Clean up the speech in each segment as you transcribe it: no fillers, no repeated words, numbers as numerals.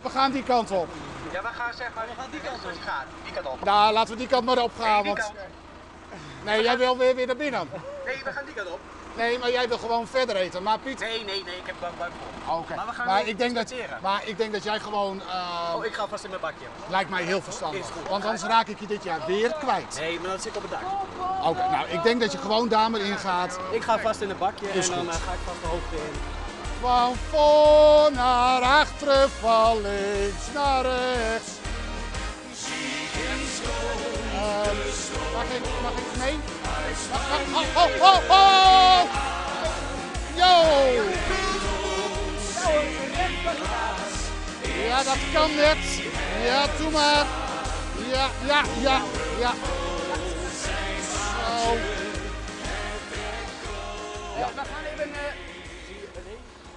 We gaan die kant op. Ja, we gaan zeg maar. We gaan die kant op. Gaat. Die kant op. Nou, laten we die kant maar op gaan. Nee, die Want... kant. Nee, jij wil weer, weer naar binnen. Nee, we gaan die kant op. Nee, maar jij wil gewoon verder eten. Maar Piet. Nee, nee, nee, ik heb buik vol. Oké. Maar we gaan Maar nu ik denk dat, inspecteren. maar ik denk dat jij gewoon. eh, Oh, ik ga vast in mijn bakje. Lijkt mij heel verstandig. Is goed. Want anders raak ik je dit jaar weer kwijt. Nee, maar dat zit op het dak. Oké, nou ik denk dat je gewoon daar maar in gaat. Ik ga vast in het bakje Is en dan goed. eh, ga ik vast de hoogte in. Van voor naar achteren, van links naar rechts. Ehm, mag ik, mag ik mee? Mag- Oh, oh, oh, oh! Yo! Ja, dat kan net. Ja, doe maar. Ja, ja, ja, ja. Zo. Ja. We gaan even.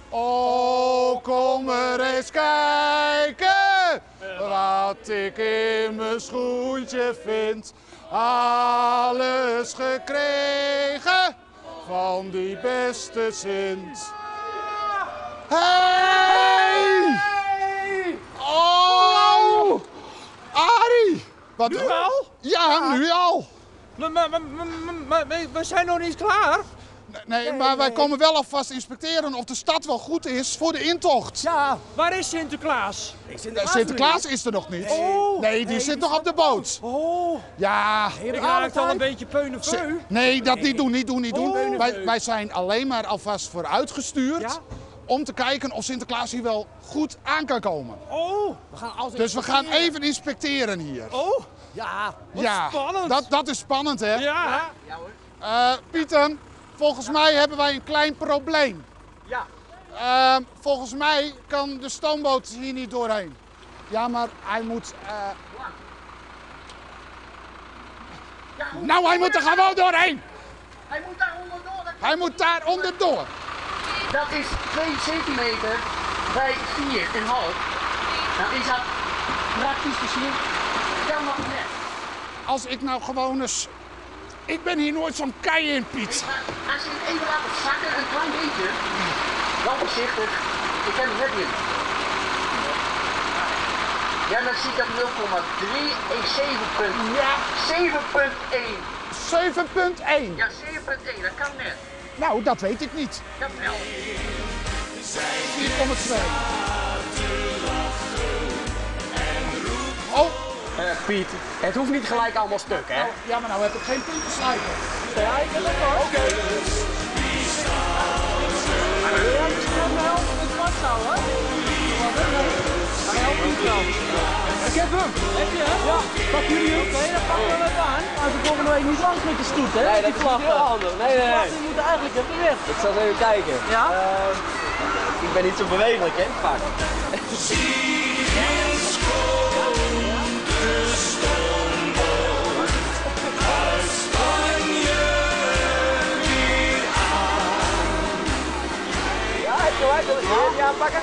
Oh, kom er eens kijken wat ik in mijn schoentje vind. Alles gekregen van die beste Sint. Hey! Oh! Arie! Wat Nu al? Ja, nu al. Maar, maar, maar, maar, maar- maar we zijn nog niet klaar. Nee, maar wij komen wel alvast inspecteren of de stad wel goed is voor de intocht. Ja. Waar is Sinterklaas? Sinterklaas is er nog niet. Oh. Nee, die zit nog op de boot. Oh. Ja. Ik raakte al een beetje peuneveu. Nee, dat niet doen, niet doen, niet doen. Oh. Wij, wij zijn alleen maar alvast vooruitgestuurd Ja? om te kijken of Sinterklaas hier wel goed aan kan komen. Oh. We gaan alles Dus we gaan even inspecteren hier. Oh. Ja. Wat ja, spannend. Dat, dat is spannend, hè? Ja. Eh, Pieter, volgens mij hebben wij een klein probleem. Ja. Volgens mij kan de stoomboot hier niet doorheen. Ja, maar hij moet. eh, Nou, hij moet er gewoon doorheen! Hij moet daar onderdoor. Dat, Hij moet daar onderdoor. dat is 2 centimeter bij 4,5. Nou is dat praktisch gezien kan dat net. Als ik nou gewoon eens. Ik ben hier nooit zo'n kei in, Piet. Maar als je het even laat zakken, een klein beetje. Wel voorzichtig. Ik heb hem net in. Ja, dan zie ik dat 0,3 en 7. Ja. 7,1. 7,1. Ja, 7,1, dat kan net. Nou, dat weet ik niet. Jawel. 4,2. Oh, Piet, het hoeft niet gelijk allemaal stuk, hè? ja, maar nou heb ik geen puntenslijper. Ja, ik heb het hoor. Oké. Wil jij misschien even helpen met vasthouden? Maar help niet wel. Ik heb hem. Heb je hem? Ja. Pak jullie hem. Oké, dan pakken we hem even aan. Maar ze volgende week niet langs met de stoet, hè? Nee, Met dat die is niet heel vlaggen. handig. Nee, nee, De nee. vlaggen moeten eigenlijk even weg. Ik zal eens even kijken. Ja? Ik ben niet zo bewegelijk, hè? Vaak. Ja, heb je gelijk. Wil je die aanpakken?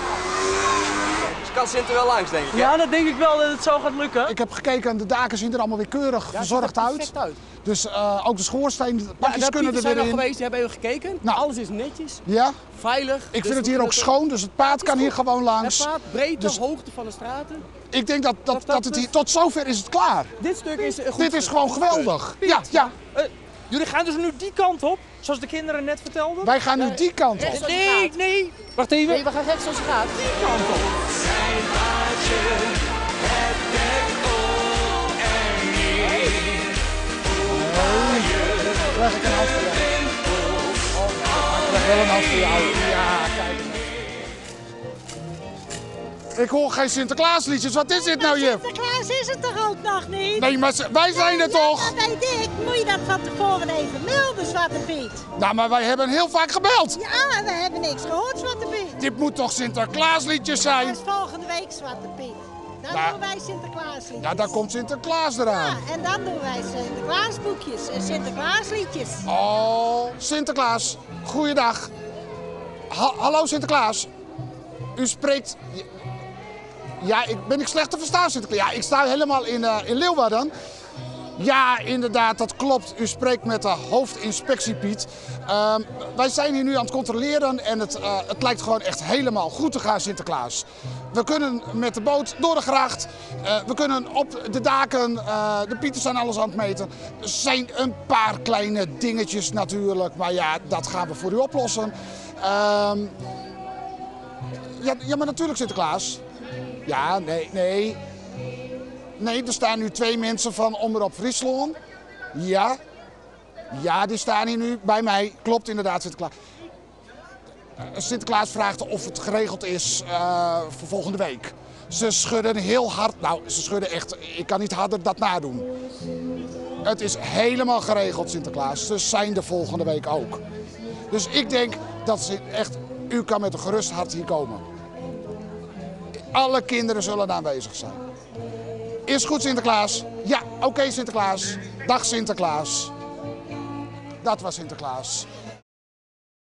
Dus kan Sint er wel langs, denk ik. Hè? Ja, dat denk ik wel dat het zo gaat lukken. Ik heb gekeken en de daken zien er allemaal weer keurig verzorgd uit. Perfect uit. Dus eh, ook de schoorstenen, de Ja, pakjes daar kunnen Pieter er zijn weer al in. geweest, die hebben even gekeken. Nou. Alles is netjes, Ja, veilig. ik Dus vind het we hier ook kunnen schoon, dus het paad kan hier gewoon langs. Het paad, breedte, Dus- hoogte van de straten. Ik denk dat, dat, Dat- dat het hier, tot zover is het klaar. Dit stuk is een goed Dit is stuk. gewoon geweldig. Ja, ja, Jullie gaan dus nu die kant op, zoals de kinderen net vertelden? wij gaan nu die kant op. Rechts. Nee, nee. Wacht even. Nee, we gaan rechts zoals het gaat. Die kant op. Krijg ik een hand voor jou? Oh, ik krijg wel een hand voor jou. Ja, kijk eens. Ik hoor geen Sinterklaasliedjes. Wat is dit nou, juf? Sinterklaas is het toch ook nog niet? Nee, maar ze- wij zijn er Ja, toch? dat weet ik. Moet je dat van tevoren even melden, Zwarte Piet? Nou, maar wij hebben heel vaak gebeld. Ja, we hebben niks gehoord, Zwarte Piet. Dit moet toch Sinterklaasliedjes Dat zijn? is volgende week, Zwarte Piet. Dan Nou. doen wij Sinterklaasliedjes. Ja, daar komt Sinterklaas eraan. Ja, en dan doen wij Sinterklaasboekjes en Sinterklaasliedjes. Oh, Sinterklaas, goeiedag. Ha- hallo Sinterklaas. U spreekt. Ja, ik, ben ik slecht te verstaan, Sinterklaas? Ja, ik sta helemaal in, eh, in Leeuwarden. Ja, inderdaad, dat klopt. U spreekt met de hoofdinspectie Piet. Ehm, wij zijn hier nu aan het controleren en het, eh, het lijkt gewoon echt helemaal goed te gaan, Sinterklaas. We kunnen met de boot door de gracht. Eh, we kunnen op de daken, eh, de pieten zijn alles aan het meten. Er zijn een paar kleine dingetjes natuurlijk, maar ja, dat gaan we voor u oplossen. Ehm, ja, ja, maar natuurlijk Sinterklaas. Ja, nee, nee. Nee, er staan nu twee mensen van Omrop Fryslân. Ja. Ja, die staan hier nu bij mij. Klopt inderdaad, Sinterklaas. Eh, Sinterklaas vraagt of het geregeld is eh, voor volgende week. Ze schudden heel hard. Nou, ze schudden echt. Ik kan niet harder dat nadoen. Het is helemaal geregeld, Sinterklaas. Ze zijn de volgende week ook. Dus ik denk dat ze echt. U kan met een gerust hart hier komen. Alle kinderen zullen aanwezig zijn. Is goed, Sinterklaas? Ja, oké, Sinterklaas. Dag, Sinterklaas. Dat was Sinterklaas.